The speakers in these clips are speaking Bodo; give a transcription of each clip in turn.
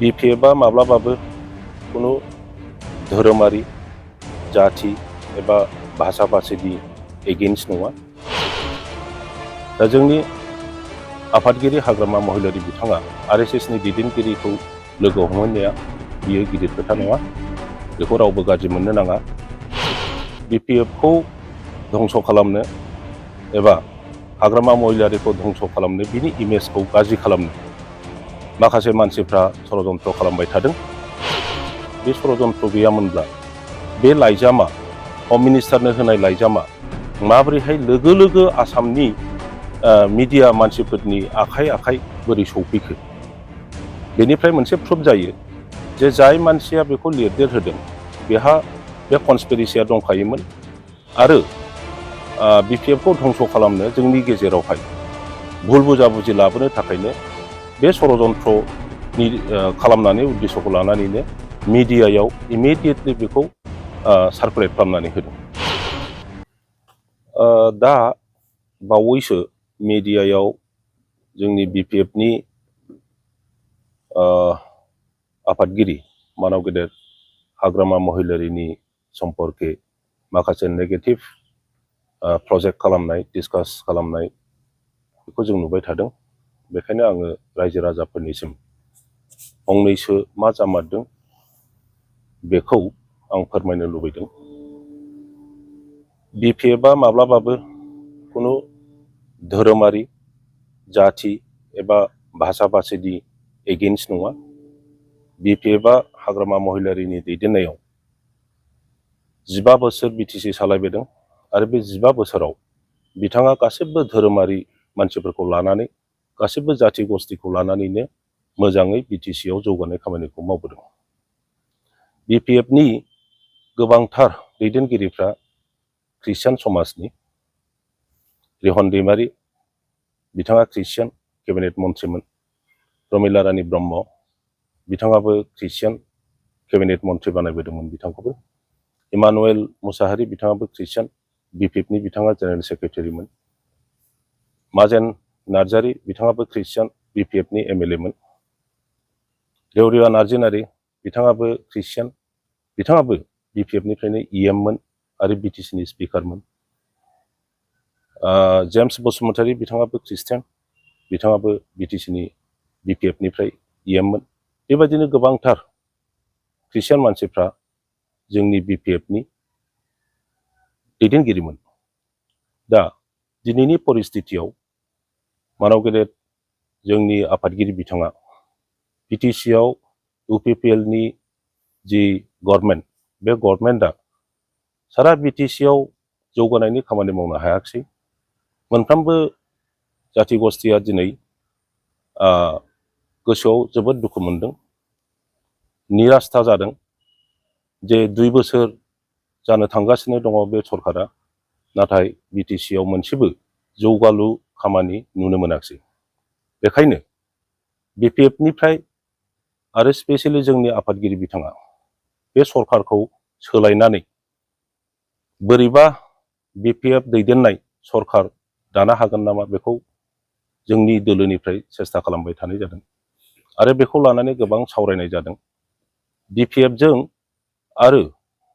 बिपिएफआ माब्लाबाबो कुनु धोरोमारि जाति एबा भाषा भाषिनि एगेन्स्ट नङा। दा जोंनि आफादगिरि हाग्रामा महिलारि बिथाङा आरएसएसनि दैदेनगिरिखौ लोगो हमहैनाया बियो गिदिर खोथा नङा, बेखौ रावबो गाज्रि मोननो नाङा। बिपिएफखौ धंस खालामनो एबा हाग्रामा महिलारिखौ धंस खालामनो, बिनि इमेजखौ गाज्रि खालामनो माखासे मानसिफ्रा षड़यन्त्र खालामबाय थादों। बे षड़यन्त्र गैयामोनब्ला बे लाइजामा, हम मिनिस्टारनो होनाय लाइजामा माबोरैहाय लोगो लोगो आसामनि मिडिया मानसिफोरनि आखाइ आखाइ बोरै सौफैखो? बेनिफ्राय मोनसे प्रुफ जायो जे जाय मानसिया बेखौ लिरदेरहोदों बेहा बे कनस्पिरेसिया दंखायोमोन आरो बिपिएफखौ धंस खालामनो जोंनि गेजेरावहाय भुल बुजाबुजि लाबोनो थाखायनो बे षड़यन्त्रनि खालामनानै उद्देश्यखौ लानानैनो मिडियायाव इमिडियेटलि बेखौ सार्कुलेट खालामनानै होदों। दा बावैसो मिडियायाव जोंनि बिपिएफनि आफादगिरि मानाव गेदेर हाग्रामा महिलारिनि सम्पर्के माखासे नेगेटिभ प्रजेक्ट खालामनाय, डिसकास खालामनाय बेखौ जों नुबाय थादों। बेखायनो आङो रायजो राजाफोरनिसिम फंनैसो मा जामारदों बेखौ आं फोरमायनो लुबैदों। बिपिएफआ माब्लाबाबो कुनु धोरोमारि जाति एबा भाषा भाषिनि एगेन्स्ट नङा। बिपिएफआ हाग्रामा महिलारिनि दैदेननायाव 15 बोसोर बिटिसि सालायबोदों आरो बे 15 बोसोराव बिथाङा गासिबो धोरोमारि मानसिफोरखौ लानानै, गासिबो जाति गस्थिखौ लानानैनो मोजाङै बिटिसिआव जौगानाय खामानिखौ मावबोदों। बिपिएफनि गोबांथार दैदेनगिरिफ्रा ख्रिस्टियान समाजनि। रिहन दैमारि बिथाङा ख्रिस्टियान केबिनेट मन्थ्रिमोन। प्रमिला रानी ब्रह्म बिथाङाबो ख्रिस्टियान केबिनेट मन्थ्रि बानायबोदोंमोन बिथांखौबो। इमानुएल मुसाहारि बिथाङाबो ख्रिस्टियान, बिपिएफनि बिथाङा जेनेरेल सेक्रेटारिमोन। माजेन नार्जारी बिथाङाबो ख्रिस्टियान, बिपिएफनि एमएलएमोन। देवरिया नार्जिनारी बिथाङाबो ख्रिस्टियान, बिथाङाबो बिपिएफनिफ्रायनो इएममोन आरो बिटिसिनि स्पिकारमोन। जेम्स बसुमतारी बिथाङाबो ख्रिस्टियान, बिथाङाबो बिटिसिनि बिपिएफनिफ्राय इएममोन। बेबायदिनो गोबांथार ख्रिस्टियान मानसिफ्रा जोंनि बिपिएफनि दैदेनगिरिमोन। दा दिनैनि परिस्थितियाव मानाव गेदेर जोंनि आफादगिरि बिथाङा बिटिसिआव इउपिपिएलनि जि गभर्नमेन्ट, बे गभर्नमेन्टआ सारा बिटिसिआव जौगानायनि खामानि मावनो हायाखिसै। मोनफ्रोमबो जाति गस्थिया दिनै गोसोआव जोबोद दुखु मोनदों, निरास्था जादों जे 2 बोसोर जानो थांगासिनो दङ बे सरकारा, नाथाय बिटिसिआव मोनसेबो जौगालु खामानि नुनो मोनाखिसै। बेखायनो बिपिएफनिफ्राय आरो स्पेसियेलि जोंनि आफादगिरि बिथाङा बे सरकारखौ सोलायनानै बोरैबा बिपिएफ दैदेननाय सरकार दानो हागोन नामा, बेखौ जोंनि दोलोनिफ्राय सेस्था खालामबाय थानाय जादों आरो बेखौ लानानै गोबां सावरायनाय जादों। बिपिएफजों आरो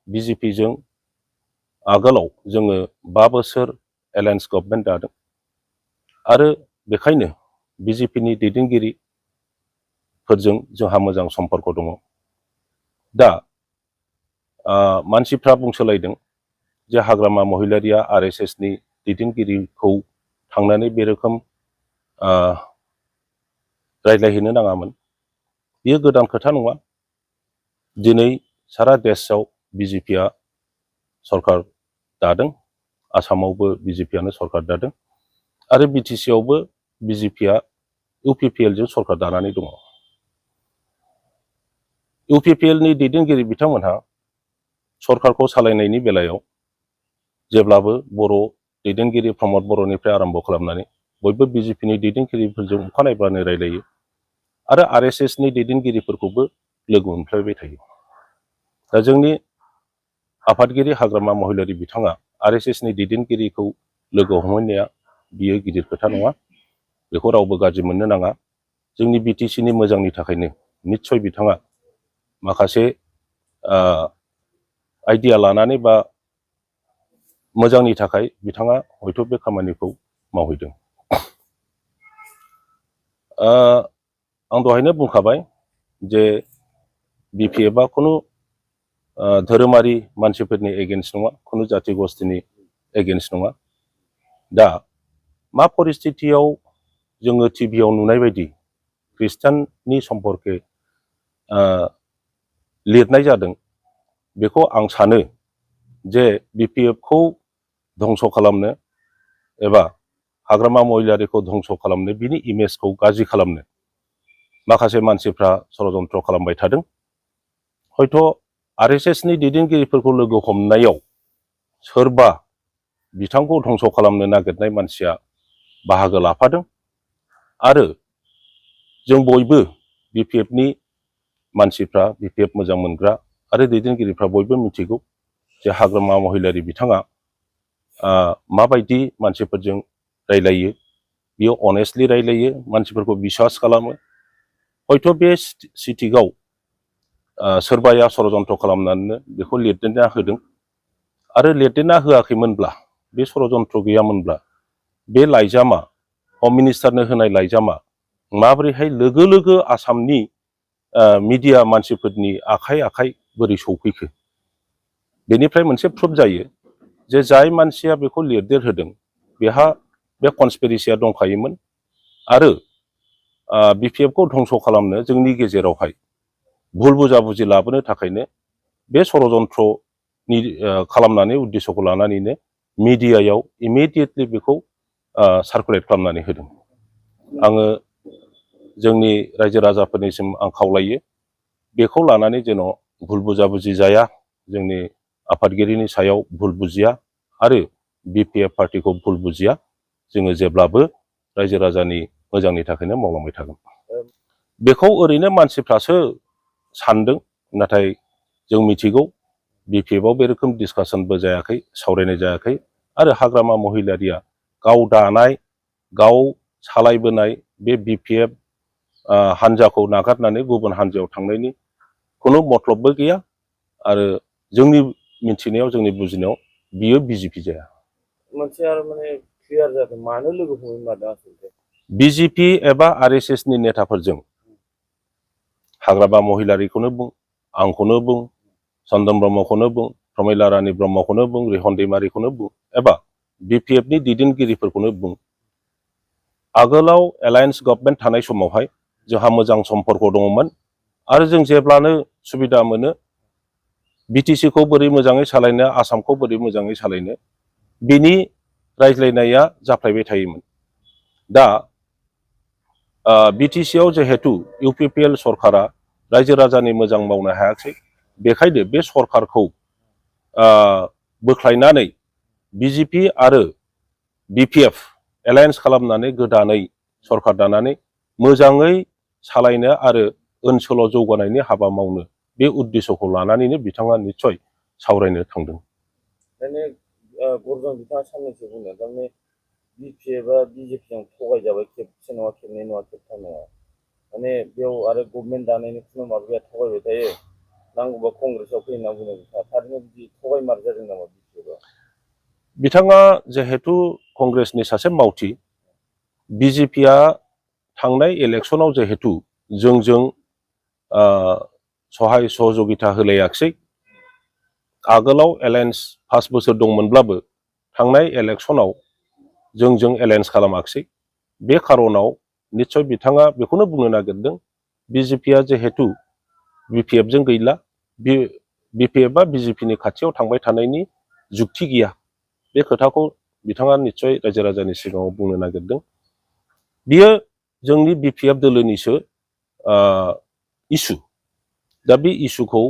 बिजेपिजों आगोलाव जोङो 5 बोसोर एलायन्स गभर्नमेन्ट दादों आरो बेखायनो बिजेपिनि दैदेनगिरिफोरजों जोंहा मोजां सम्पर्क दङ। दा मानसिफ्रा बुंसोलायदों जे हाग्रामा महिलारिया आरएसएसनि दैदेनगिरिखौ थांनानै बे रोखोम रायज्लायहैनो नाङामोन। बेयो गोदान खोथा नङा। दिनै सारा देशआव बिजेपिआ सरकार दादों, आसामावबो बिजेपिआनो सरकार दादों आरो बिटिसिआवबो बिजेपिआ इउपिपिएलजों सरकार दानानै दङ। इउपिपिएलनि दैदेनगिरि बिथांमोनहा सरकारखौ सालायनायनि बेलायाव जेब्लाबो बर' दैदेनगिरि प्रमद बर'निफ्राय आरम्भ खालामनानै बयबो बिजेपिनि दैदेनगिरिफोरजों अखानायब्लानो रायलायो आरो आरएसएसनि दैदेनगिरिफोरखौबो लोगो मोनफ्लायबाय थायो। दा जोंनि आफादगिरि हाग्रामा महिलारि बिथाङा आरएसएसनि दैदेनगिरिखौ लोगो हमहैनाया बियो गिदिर खोथा नङा, बेखौ रावबो गाज्रि मोननो नाङा। जोंनि बिटिसिनि मोजांनि थाखायनो निस्सय बिथाङा माखासे आइडिया लानानै बा मोजांनि थाखाय बिथाङा हयथ' बे खामानिखौ मावहैदों। आं दहायनो बुंखाबाय जे BPF आ खुनु धोरोमारि मानसिफोरनि एगेन्स्ट नङा, खुनु जाति गस्थिनि एगेन्स्ट नङा। दा मा परिस्थितियाव जोङो टिभियाव नुनाय बायदि ख्रिस्टाननि सम्पर्के लिरनाय जादों, बेखौ आं सानो जे BPF खौ धंस' खालामनो एबा हाग्रामा महिलारिखौ धंस' खालामनो, बिनि इमेजखौ गाज्रि खालामनो माखासे मानसिफ्रा षड़यन्त्र खालामबाय थादों। हयथ' RSSनि दैदेनगिरिफोरखौ लोगो हमनायाव सोरबा बिथांखौ धंस' खालामनो नागिरनाय मानसिया बाहागो लाफादों आरो जों बयबो BPFनि मानसिफ्रा, BPF मोजां मोनग्रा आरो दैदेनगिरिफ्रा बयबो मिथिगौ जे हाग्रामा महिलारि बिथाङा माबायदि मानसिफोरजों रायलायो, बियो अनेस्टलि रायलायो, मानसिफोरखौ बिश्वास खालामो। हयथ' बे सिटिंआव सोरबाया षड़यन्त्र खालामनानै बेखौ लिरदेरना होदों आरो लिरदेरना होआखैमोनब्ला, बे षड़यन्त्र गैयामोनब्ला बे लाइजामा, हम मिनिस्टारनो होनाय लाइजामा माबोरैहाय लोगो लोगो आसामनि मिडिया मानसिफोरनि आखाइ आखाइ बोरै सौफैखो? बेनिफ्राय मोनसे प्रुफ जायो जे जाय मानसिया बेखौ लिरदेरहोदों बेहा बे कनस्पिरेसिया दंखायोमोन आरो BPF खौ धंस' खालामनो जोंनि गेजेरावहाय भुल बुजाबुजि लाबोनो थाखायनो बे षड़यन्त्रनि खालामनानै उद्देश्यखौ लानानैनो मिडियायाव इमिडियेटलि बेखौ सार्कुलेट खालामनानै होदों। आङो जोंनि रायजो राजाफोरनिसिम आं खावलायो, बेखौ लानानै जेन' भुल बुजाबुजि जाया, जोंनि आफादगिरिनि सायाव भुल बुजिया आरो BPF पार्टिखौ भुल बुजिया। जोङो जेब्लाबो रायजो राजानि मोजांनि थाखायनो मावलांबाय थागोन। बेखौ ओरैनो मानसिफ्रासो सानदों, नाथाय जों मिथिगौ BPF आव बे रोखोम डिसकासनबो जायाखै, सावरायनाय जायाखै आरो हाग्रामा महिलारिया गाव दानाय, गाव सालायबोनाय बे BPF हान्जाखौ नागारनानै गुबुन हान्जायाव थांनायनि खुनु मतलबबो गैया आरो जोंनि मिथिनायाव, जोंनि बुजिनायाव बियो BJP जाया। मोनसे आरो माने क्लियार जादों, मानो लोगो हमनो मादों आसलते? BJP एबा RSSनि नेताफोरजों हाग्रामा महिलारिखौनो बुं, आंखौनो बुं, चन्दन ब्रह्मखौनो बुं, प्रमिला रानी ब्रह्मखौनो बुं, रिहन दैमारिखौनो बुं एबा BPFनि दैदेनगिरिफोरखौनो बुं, आगोलाव एलायन्स गभर्नमेन्ट थानाय समावहाय जोंहा मोजां सम्पर्क दङमोन आरो जों जेब्लानो सुबिदा मोनो BTC खौ बोरै मोजाङै सालायनो, आसामखौ बोरै मोजाङै सालायनो, बिनि रायज्लायनाया जाफ्लायबाय थायोमोन। दा BTC आव जिहेतु UPPL सरकारा रायजो राजानि मोजां मावनो हायाखै, बेखायनो बे सरकारखौ बोख्लायनानै BJP आरो BPF एलायन्स खालामनानै गोदानै सरकार दानानै मोजाङै सालायनो आरो ओनसोलाव जौगानायनि हाबा मावनो बे उद्देश्यखौ लानानैनो बिथाङा निस्सय सावरायनो थांदों। माने गरजन बिथाङा साननैसो बुंदों, थारमाने BPF आ BJP जों थगायजाबाय, खेबसे नङा, खेबनै नङा, खेबथाम नङा, माने बेयाव आरो गभर्नमेन्ट दानायनि खुनु माबाया थगायबाय थायो, नांगौबा कंग्रेसआव फैयो होनना बुंदों बिथाङा। थारैनो बिदि थगायमार जादों नामा BPF आ? बिथाङा जिहेतु कंग्रेसनि सासे मावथि, BJP आ थांनाय इलेक्सनाव जिहेतु जोंजों सहाय सहযোगिता होलायाखिसै, आगोलाव एलायन्स 5 बोसोर दंमोनब्लाबो थांनाय इलेक्सनाव जोंजों एलायन्स खालामाखिसै। बे खार'नाव निस्सय बिथाङा बेखौनो बुंनो नागिरदों, BJP आ जिहेतु BPF जों गैला, BPF आ BJP नि खाथियाव थांबाय थानायनि जुक्ति गैया। बे खोथाखौ बिथाङा निस्सय रायजो राजानि सिगाङाव बुंनो नागिरदों। बियो जोंनि BPF दोलोनिसो इसु। दा बे इसुखौ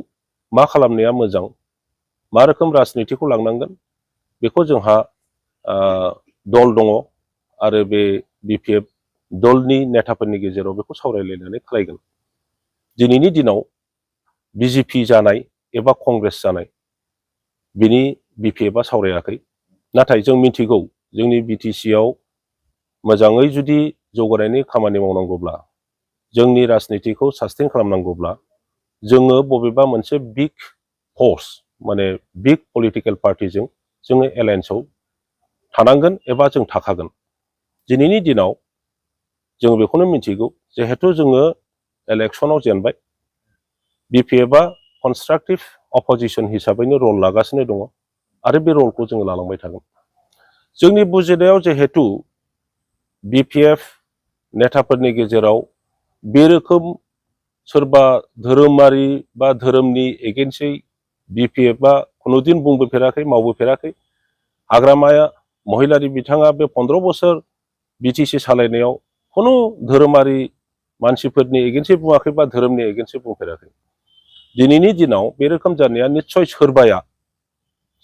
मा खालामनाया मोजां, मा रोखोम राजनितिखौ लांनांगोन, बेखौ जोंहा दल दङ आरो बे BPF दलनि नेताफोरनि गेजेराव बेखौ सावरायलायनानै खालायगोन। दिनैनि दिनाव BJP जानाय एबा कंग्रेस जानाय बिनि BPF आ सावरायाखै, नाथाय जों मिथिगौ जोंनि BTC आव मोजाङै जुदि जौगानायनि खामानि मावनांगौब्ला जोंनि राजनितिखौ सास्टेन खालामनांगौब्ला जोङो बबेबा मोनसे बिग फर्स माने बिग पलिटिकेल पार्टिजों जोङो एलायन्सआव थानांगोन एबा जों थाखागोन। दिनैनि दिनाव जों बेखौनो मिथिगौ जिहेथु जोङो इलेक्सनाव जेनबाय बिपिएफआ कनस्ट्राक्टिभ अपोजिशन हिसाबैनो रल लागासिनो दङ आरो बे रलखौ जोङो लालांबाय थागोन। जोंनि बुजिनायाव जिहेतु बिपिएफ नेताफोरनि गेजेराव बे रोखोम सोरबा धोरोमारि बा धोरोमनि एगेन्स्टै बिपिएफआ खुनुदिन बुंबोफेराखै मावबोफेराखै। हाग्रामाया महिलारि बिथाङा बे 15 बोसोर बिटिसि सालायनायाव खुनु धोरोमारि मानसिफोरनि एगेन्स्टै बुङाखै बा धोरोमनि एगेन्स्टै बुंफेराखै। दिनैनि दिनाव बे रोखोम जानाया निस्सय सोरबाया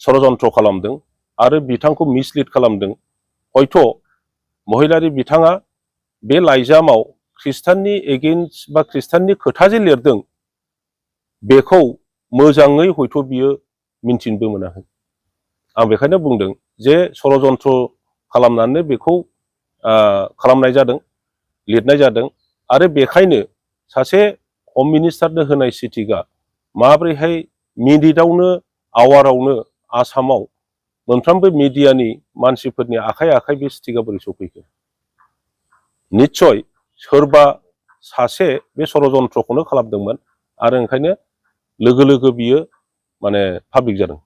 षड़यन्त्र खालामदों आरो बिथांखौ मिसलिड खालामदों। हयथ' महिलारि बिथाङा बे लाइजामाव ख्रिस्टाननि एगेन्स्ट बा ख्रिस्टाननि खोथा जे लिरदों बेखौ मोजाङै हयथ' बियो मिन्थिनोबो मोनाखै। आं बेखायनो बुंदों जे षड़यन्त्र खालामनानै बेखौ खालामनाय जादों, लिरनाय जादों आरो बेखायनो सासे हम मिनिस्टारनो होनाय सिटिकआ माब्रैहाय मिनिटआवनो आवारावनो आसामाव मोनफ्रोमबो मिडियानि मानसिफोरनि आखाइ आखाइ बे सिटिकआ बोरै सफैखो? निस्सय सोरबा सासे बे षड़यन्त्रखौनो खालामदोंमोन आरो ओंखायनो लोगो लोगो बियो माने पाब्लिक जादों।